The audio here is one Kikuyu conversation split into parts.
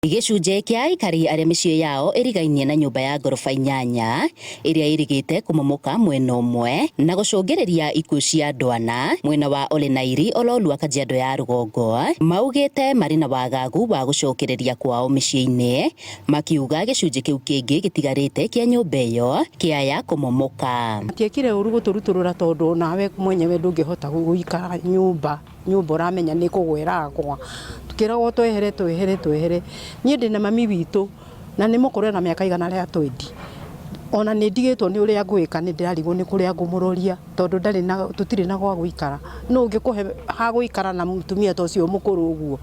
Gĩcunjĩ kĩa aikari arĩa mĩciĩ yao ĩrigainie na nyũmba ya ngoroba inyanya ĩrĩa ĩrĩgĩte kũmomoka mwena ũmwe na gũcũngĩrĩria ikuũ cia andũ ana mwena wa Olenairi Ololua Kajiado ya rũgongo maugĩte marĩ na wagagu wa gũcokereria kwao mĩciĩ-inĩ makiuga gĩcunjĩ kĩu kĩngĩ gĩtigarĩte kĩa nyũmba ĩyo kĩaya kũmomoka. Matiekire ũru gũtũrutũrũra tondũ nawe mwenyewe ndũngĩhota gũikara nyũmba nyũmba ũramenya nĩ kũgwa ĩragwa. Tũkĩragwo twehere twehere twehere. Niĩ ndĩna mami witũ na nĩ mũkũrũ ena mĩaka 120. Ona nĩ ndigĩtwo nĩ ũrĩa ngwĩka nĩ ndĩrarigwo nĩ kũrĩa ngũmũroria tondũ ndarĩ na tũtirĩ na gwa gũikara. Nũ ũngĩkũhe ha gũikara na mũtumia ta ũcio mũkũrũ ũguo?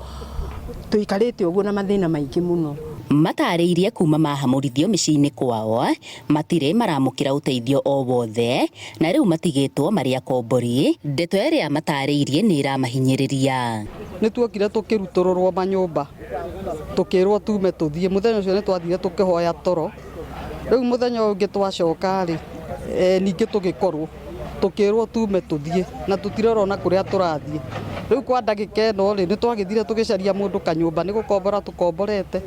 Tũikarĩte ũguo na mathĩna maingĩ mũno. Matarĩirie kuma mahamũrithio mĩciĩ-inĩ kwao matirĩ maramũkĩra ũteithio o wothe na rĩu matigĩtwo marĩ akombori, ndeto ĩrĩa matarĩirie nĩ ĩramahinyĩrĩria. Nĩ tuokire tũkĩrutũrũrwo manyũmba tũkĩrwo tume tũthiĩ mũthenya ũcio nĩ twathire tũkĩhoya toro rĩu mũthenya ũyũ ũngĩ twacoka rĩ ningĩ tũgĩkorwo tũkĩrwo tume tũthiĩ na tũtirorona kũrĩa tũrathiĩ rĩu kwa ndagĩka ĩno rĩ nĩ twagĩthire tũgĩcaria mũndũ kanyũmba nĩ gũkombora tũkomborete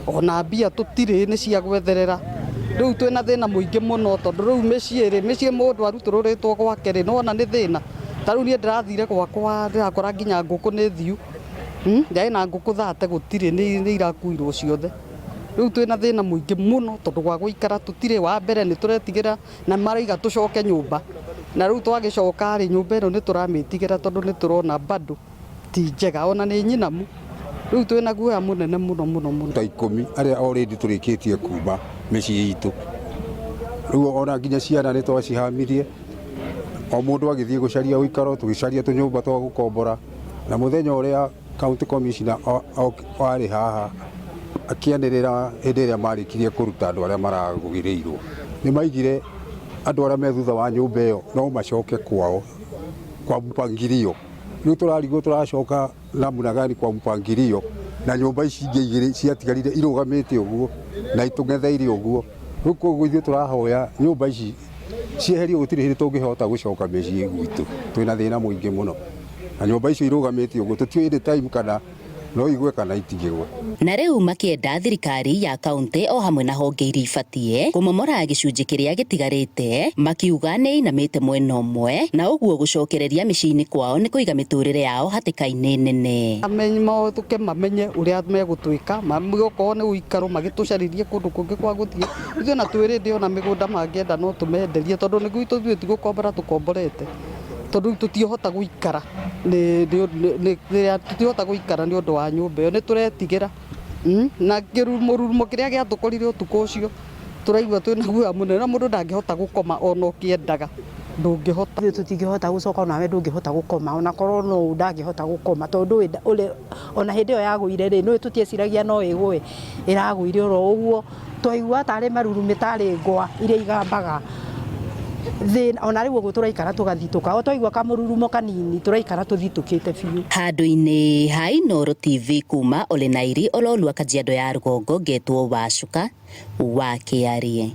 ona mbia tũtirĩ nĩ cia gwetherera rĩu twĩna thĩna mũingĩ mũno tondũ rĩu mĩciĩ rĩ mĩciĩ mũndũ arutũrũrĩtwo gwake rĩ nĩwona nĩ thĩna ta rĩu niĩ ndĩrathire gwakwa ndĩrakora nginya ngũkũ nĩ thiu ndarĩ na ngũkũ thate gũtirĩ nĩ irakuirwo ciothe rĩu twĩna thĩna mũingĩ mũno tondũ gwa gũikara tũtirĩ wa mbere nĩ tũretigĩra na maraiga tũcoke nyũmba na rĩu twagĩcoka rĩ nyũmba ĩno nĩ tũramĩtigĩra tondũ nĩ tũrona bado ti njega ona nĩ nyinamu rĩu twĩna guoya mũnene mũno mũno mũno. Ta 10 arĩa already tũrĩkĩtie kuma mĩciĩ itũ rĩu ona nginya ciana nĩ twacihamirie o mũndũ agĩthiĩ gũcaria ũikaro tũgĩcaria tũnyũmba twa gũkombora na mũthenya ũrĩa county commissioner warĩ haha akĩanĩrĩra hĩndĩ ĩrĩa marĩkirie kũruta andũ arĩa maragũrĩirwo nĩ maigire andũ arĩa me thutha wa nyũmba ĩyo no macoke kwao kwa mpangilio rĩu tũrarigwo tũracoka namna gani kwa mpangilio na nyũmba ici ingĩ igĩrĩ ciatigarire irũgamĩte ũguo na itũng'etheire ũguo rĩu koguo ithuĩ tũrahoya nyũmba ici cieherio gũtirĩ hĩndĩ tũngĩhota gũcoka mĩciĩ gwitũ twĩna thĩna mũingĩ mũno na nyũmba icio irũgamĩte ũguo tũtiũĩ any time kana no igwe kana itigĩgwe. Na rĩu makĩenda thirikari ya kaunti o hamwe na honge iria ibatiĩ kũmomora gĩcunjĩ kĩrĩa gĩtigarĩte makiuga nĩ ĩinamĩte mwena ũmwe na ũguo gũcokereria mĩciĩ-inĩ kwao nĩ kũiga mĩtũrĩre yao hatĩka-inĩ nene. Moke mamenye ũrĩa megũtwĩka okorwo nĩ ũikaro magĩtũcarĩrie kũndũ kũngĩ kwa gũthiĩ ithuĩ ona twĩ ready ona mĩgũnda mangĩenda no tũmenderie tondũ nĩ gwitũ ithuĩ ti gũkombora tũkomborete tondũ rĩu tũtiũhota gũikara tũtiũhota gũikara nĩ ũndũ wa nyũmba ĩyo nĩ tũretigĩra na kĩrurumo kĩrĩa gĩatũkorire ũtukũ ũcio tũraigua twĩna guoya mũnene na mũndũ ndangĩhota gũkoma ona ũkĩendaga ndũngĩhota. Ithuĩ tũtingĩhota gũcoka onawe ndũngĩhota gũkoma ona korwo no ndangĩhota gũkoma tondũ ona hĩndĩ ĩyo yagũire rĩ nĩũĩ tũtieciragia no ĩgũe ĩragũire oro ũguo twaigua tarĩ marurumĩ tarĩ ngwa iria igambaga thĩ ona rĩu ũguo tũraikara tũgathitũka o twaigua kamũrurumo kanini tũraikara tũthitũkĩte biũ. Handũ-inĩ ha Inooro TV kuma Olenairi Ololua Kajiado ya rũgongo ngetwo Wacuka wa Kĩarie.